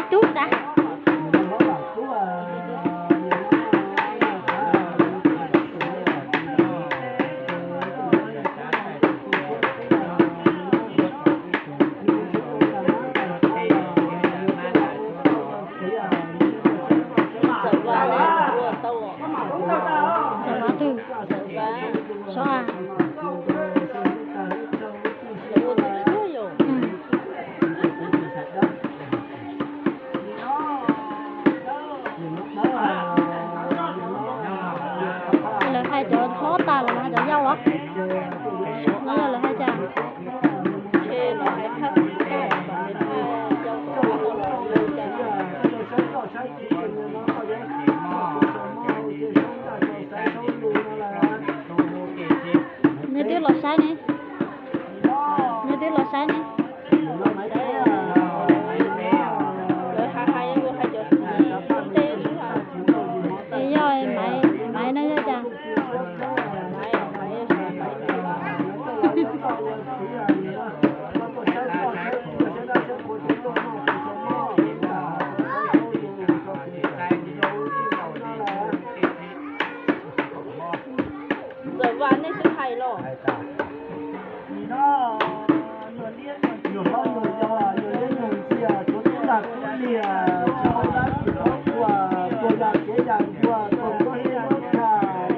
Tub ntag. Txawm no twg? Sov a? Lawv hais cov hlob tas los hais cov yau os? No yog lawv hais cas? Nws twb los saib ne. Nws twb los saib ne. Es yog Maiv, Maiv no yog cas? Ntxawm Vas nej twb hais los? Nyuag hlob nyuag yau, nyuag liab nyuag ntxhias, tsuav tub lag tub liag, tsis paub dab tsis paub qhua, tuag yam kev yam ncua, tuag muab hib muab khas,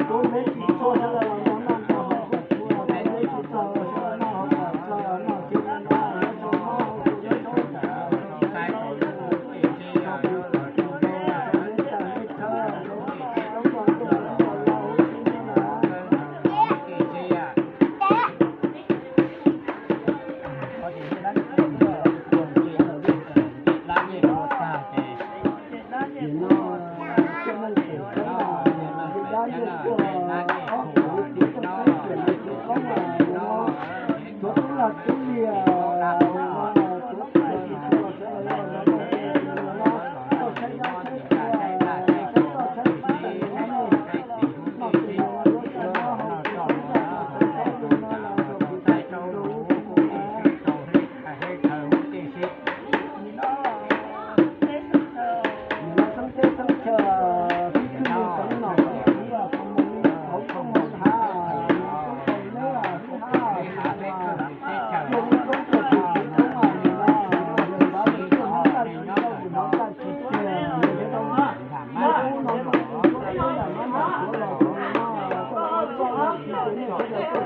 tuag me tsis txog sawv daws los noj noj nrog haus haus tshuaj, tuag me tsis txog Cov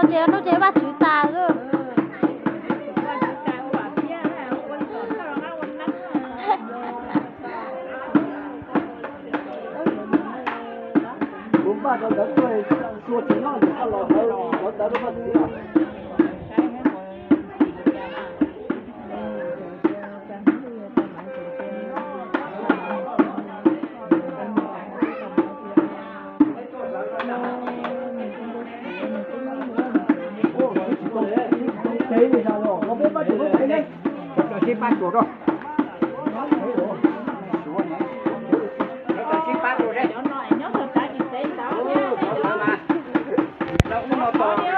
no ces hnub ces Vaj Tswv tas lawm. Kuv npaj rau ntawd tuaj, xua tsis noj ntawm koj los ntawd, ntawd rau koj txiv. Tsis pab tsuas rau. Tsis pab rau. Lawv ub no tos